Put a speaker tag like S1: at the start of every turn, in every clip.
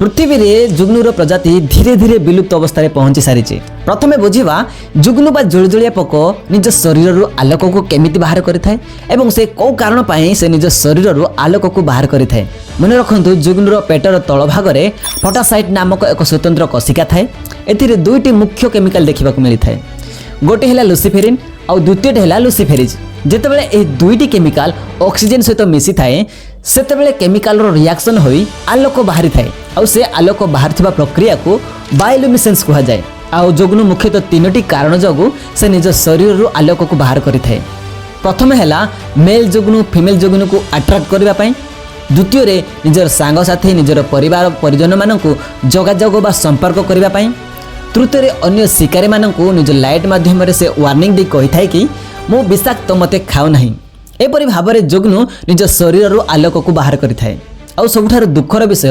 S1: ପୃଥିବୀରେ ଜୁଗ୍ନୁର ପ୍ରଜାତି ଧୀରେ ଧୀରେ ବିଲୁପ୍ତ ଅବସ୍ଥାରେ ପହଞ୍ଚି ସାରିଛି। ପ୍ରଥମେ ବୁଝିବା ଜୁଗ୍ନୁ ବା ଜୁଳୁଜୁଳିଆ ପୋକ ନିଜ ଶରୀରରୁ ଆଲୋକକୁ କେମିତି ବାହାର କରିଥାଏ ଏବଂ ସେ କେଉଁ କାରଣ ପାଇଁ ସେ ନିଜ ଶରୀରରୁ ଆଲୋକକୁ ବାହାର କରିଥାଏ। ମନେ ରଖନ୍ତୁ, ଜୁଗ୍ନୁର ପେଟର ତଳ ଭାଗରେ ଫଟାସାଇଟ୍ ନାମକ ଏକ ସ୍ୱତନ୍ତ୍ର କୋଶିକା ଥାଏ। ଏଥିରେ ଦୁଇଟି ମୁଖ୍ୟ କେମିକାଲ ଦେଖିବାକୁ ମିଳିଥାଏ। ଗୋଟିଏ ହେଲା ଲୁସିଫେରିନ୍ ଆଉ ଦ୍ୱିତୀୟଟି ହେଲା ଲୁସିଫେରିଜ୍। ଯେତେବେଳେ ଏହି ଦୁଇଟି କେମିକାଲ ଅକ୍ସିଜେନ୍ ସହିତ ମିଶିଥାଏ, ସେତେବେଳେ କେମିକାଲର ରିଆକ୍ସନ୍ ହୋଇ ଆଲୋକ ବାହାରିଥାଏ। ଆଉ ସେ ଆଲୋକ ବାହାରିଥିବା ପ୍ରକ୍ରିୟାକୁ ବାୟୋଲୁମିସେନ୍ସ କୁହାଯାଏ। ଆଉ ଜୁଗ୍ନୁ ମୁଖ୍ୟତଃ ତିନୋଟି କାରଣ ଯୋଗୁଁ ସେ ନିଜ ଶରୀରରୁ ଆଲୋକକୁ ବାହାର କରିଥାଏ। ପ୍ରଥମେ ହେଲା ମେଲ୍ ଜୁଗ୍ନୁ ଫିମେଲ୍ ଜୁଗ୍ନୁକୁ ଆଟ୍ରାକ୍ଟ କରିବା ପାଇଁ, ଦ୍ୱିତୀୟରେ ନିଜର ସାଙ୍ଗସାଥି, ନିଜର ପରିବାର ପରିଜନମାନଙ୍କୁ ଯୋଗାଯୋଗ ବା ସମ୍ପର୍କ କରିବା ପାଇଁ, ତୃତୀୟରେ ଅନ୍ୟ ଶିକାରୀମାନଙ୍କୁ ନିଜ ଲାଇଟ୍ ମାଧ୍ୟମରେ ସେ ୱାର୍ଣ୍ଣିଂ ଦେଇ କହିଥାଏ କି ମୁଁ ବିଷାକ୍ତ, ମୋତେ ଖାଅ ନାହିଁ। ଏପରି ଭାବରେ ଜୁଗ୍ନୁ ନିଜ ଶରୀରରୁ ଆଲୋକକୁ ବାହାର କରିଥାଏ। ଆଉ ସବୁଠାରୁ ଦୁଃଖର ବିଷୟ,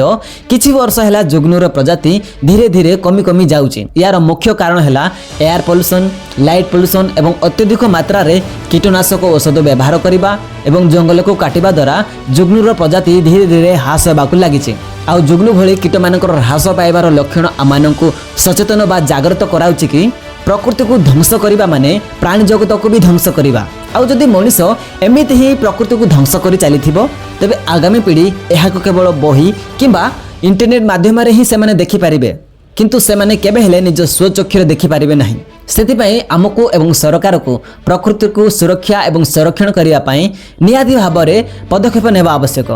S1: କିଛି ବର୍ଷ ହେଲା ଜୁଗ୍ନୁର ପ୍ରଜାତି ଧୀରେ ଧୀରେ କମି କମି ଯାଉଛି। ଏହାର ମୁଖ୍ୟ କାରଣ ହେଲା ଏୟାର ପଲ୍ୟୁସନ୍, ଲାଇଟ୍ ପଲ୍ୟୁସନ୍ ଏବଂ ଅତ୍ୟଧିକ ମାତ୍ରାରେ କୀଟନାଶକ ଔଷଧ ବ୍ୟବହାର କରିବା ଏବଂ ଜଙ୍ଗଲକୁ କାଟିବା ଦ୍ୱାରା ଜୁଗ୍ନୁର ପ୍ରଜାତି ଧୀରେ ଧୀରେ ହ୍ରାସ ହେବାକୁ ଲାଗିଛି। ଆଉ ଜୁଗ୍ନୁ ଭଳି କୀଟମାନଙ୍କର ହ୍ରାସ ପାଇବାର ଲକ୍ଷଣ ଆମମାନଙ୍କୁ ସଚେତନ ବା ଜାଗ୍ରତ କରାଉଛି କି ପ୍ରକୃତିକୁ ଧ୍ୱଂସ କରିବା ମାନେ ପ୍ରାଣୀ ଜଗତକୁ ବି ଧ୍ୱଂସ କରିବା। ଆଉ ଯଦି ମଣିଷ ଏମିତି ହିଁ ପ୍ରକୃତିକୁ ଧ୍ୱଂସ କରି ଚାଲିଥିବ, ତେବେ ଆଗାମୀ ପିଢ଼ି ଏହାକୁ କେବଳ ବହି କିମ୍ବା ଇଣ୍ଟରନେଟ୍ ମାଧ୍ୟମରେ ହିଁ ସେମାନେ ଦେଖିପାରିବେ, କିନ୍ତୁ ସେମାନେ କେବେ ହେଲେ ନିଜ ସ୍ୱଚକ୍ଷୁରେ ଦେଖିପାରିବେ ନାହିଁ। ସେଥିପାଇଁ ଆମକୁ ଏବଂ ସରକାରକୁ ପ୍ରକୃତିକୁ ସୁରକ୍ଷା ଏବଂ ସଂରକ୍ଷଣ କରିବା ପାଇଁ ନିହାତି ଭାବରେ ପଦକ୍ଷେପ ନେବା ଆବଶ୍ୟକ।